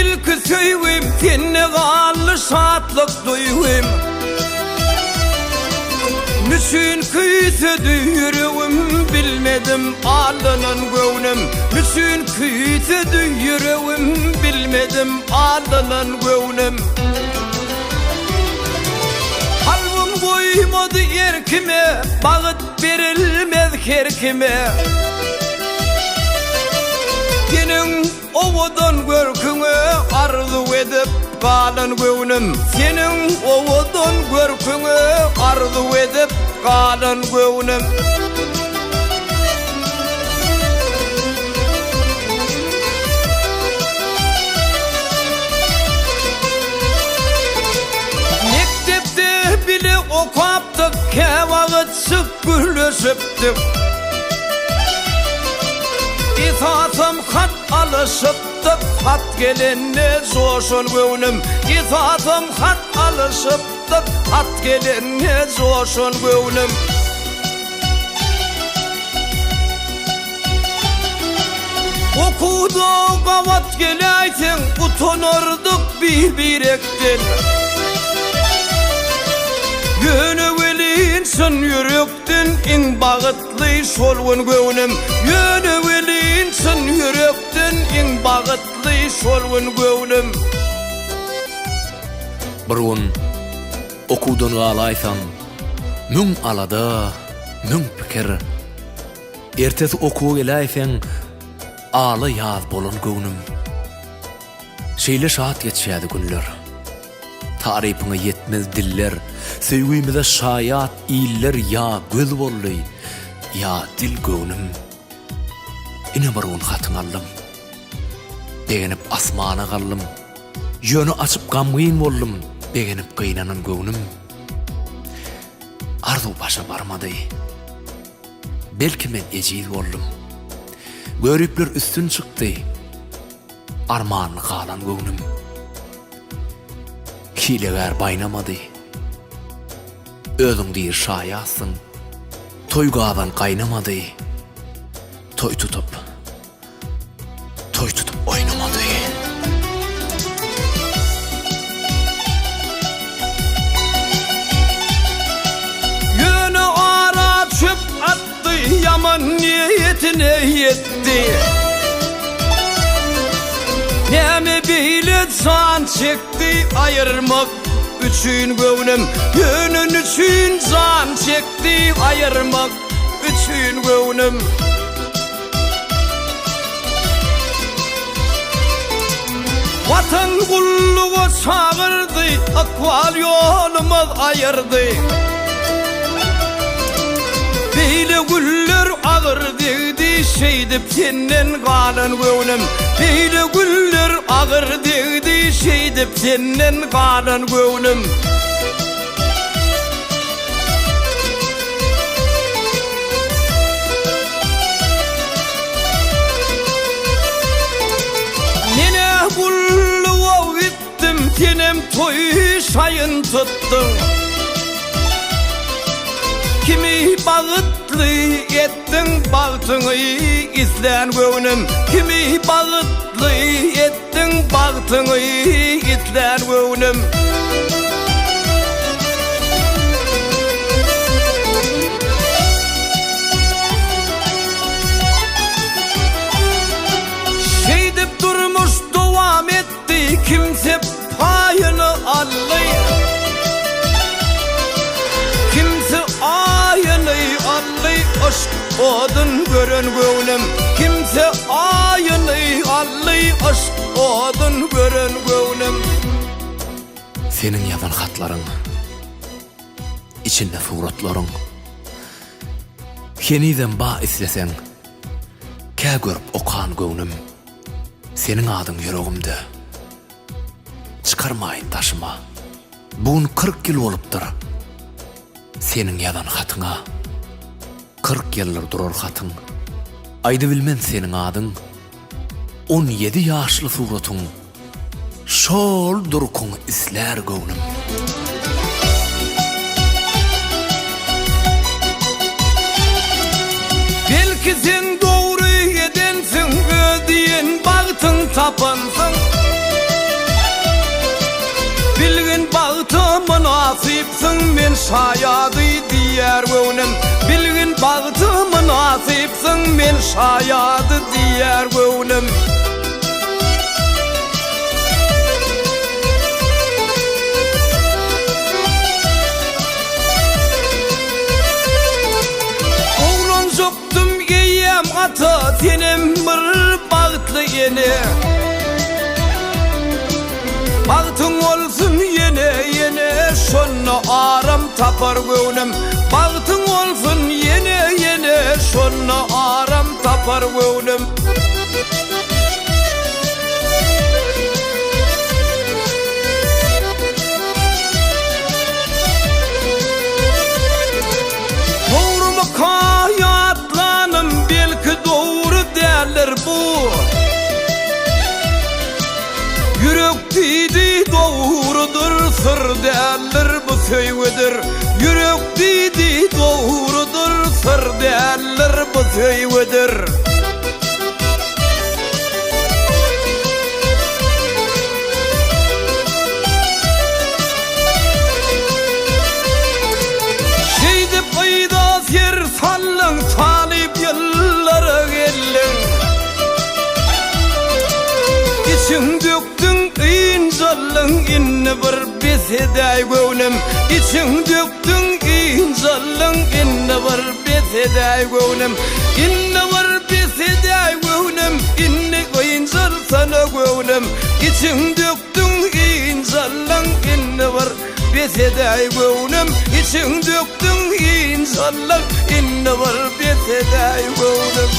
ilki söýgim, sende galdy şatlyk duýgym. Nüçün küýsedi ýüregim, bilmedim aldanan göwnüm. Nüçün küýsedi ýüregim, bilmedim aldanan göwnüm. Kalbym goýmady erkime, Bagt berilmez her kime. Seniň owadan görküňe arzuw edip galan göwnüm. Seniň owadan görküňe arzuw edip galan göwnüm. Mekdepde bile okapdyk, käwagt çyk gürleşipdik. Esasam hat alyşypdyk, hat gelende joşan göwnüm. Esasam hat alyşypdyk, hat gelende joşan göwnüm. Okuwda gabat geläýseň utanardyk bir-birekden. Ýöne welin çyn ýürekden iň bagytly şol gün göwnüm. Ýöne welin çyn ýürekden iň bagytly şol gün göwnüm. Bir gün okuwdan galaýsaň, müň alada, müň pikir. Ertesi okuwa geläýseň, ala ýaz bolan göwnüm. Şeýle şat geçýärdi günler. Tarypyňa ýetmez diller, Söýgimize şaýat iller ýa göz boldy, ýa dil göwnüm. Ine bir gün hatyňy aldym. Begenip asmana galdym. Ýöne açyp gamgyn boldum, Begenip gynanan göwnüm. Arzuw başa barmady. Belki men ejiz boldum. Göripler üstün çykdy. Armanly galan göwnüm. Hilegär baýnamady. Özüň diri şaýatsyň. Toý gazan gaýnamady. Toý tutup. Toý tutup oýnamady. Ýöne ara çöp atdy, ýaman niýetine ýetdi. Näme beýle jan çekdi aýyrmak üçin göwnüm, Ýöne nüçin jan çekdi aýyrmak üçin göwnüm. Watan gulluga çagyrdy, ykbal ýolumyz aýyrdy. Beýle güller agyr degdi, şeýdip senden galan göwnüm. Beýle güller agyr degdi, şeýdip senden galan göwnüm. Men-ä gulluga gitdim, senem toý şaýyn tutduň. Kimi bagtly etdiň bagtyňy islän göwnüm, Kimi bagtly etdiň bagtyňy islän göwnüm. Şeýdip durmuş dowam etdi, kimse paýyny aldy, kimse aýyny aldy, yşk odun gören göwnüm, kimse aýyny aldy, yşk odun gören göwnüm. Seniň ýazan hatlaryň içinde suratlaryň. Henizem ba isleseň, kä görüp okan göwnüm, Seniň adyň ýüregimde, çykarmaýyn daşyma. Bu gün 40 ýyl bolupdyr, seniň ýazan hatyňa, 40 ýyldyr durar hatyň. Aýdybilmen seniň adyň. 17 ýaşly suratyň şol durkuň islär göwnüm. Belki sen dogry edensiň öz diýen bagtyň tapansyň. mynasypsyň men şaýady diýýär göwnüm. Bilgin bagta mynasypsyň men şaýady diýýär göwnüm. Oglanjykdym eýýäm ata senem bir bagtly ene. Bagtyň bolsun ýene ýene şonda aram tapar göwnüm. Bagtyň bolsun ýene ýene şonda aram tapar göwnüm. Dogrumyka ýatlanym belki dogry däldir bu. Ýürek diýdi dogrudyr syr däldir bu söýgüdir. Ýürek diýdi dogrudyr syr däldir bu söýgüdir. Şeýdip yza ser saldyň, talyp ýyllara geldiň. Içiň dökdüň, ynjaldyň, indi bir bes edäý göwnüm. Içiň dökdüň, ynjaldyň, indi bir bes edäý göwnüm. Indi bir bes edäý göwnüm, indi ynjalsana göwnüm. Içiň dökdüň. Dökdüň ynjallyň indi bir bes edäý göwnüm Içiň dökdüň ynjallyň indi bir bes edäý göwnüm.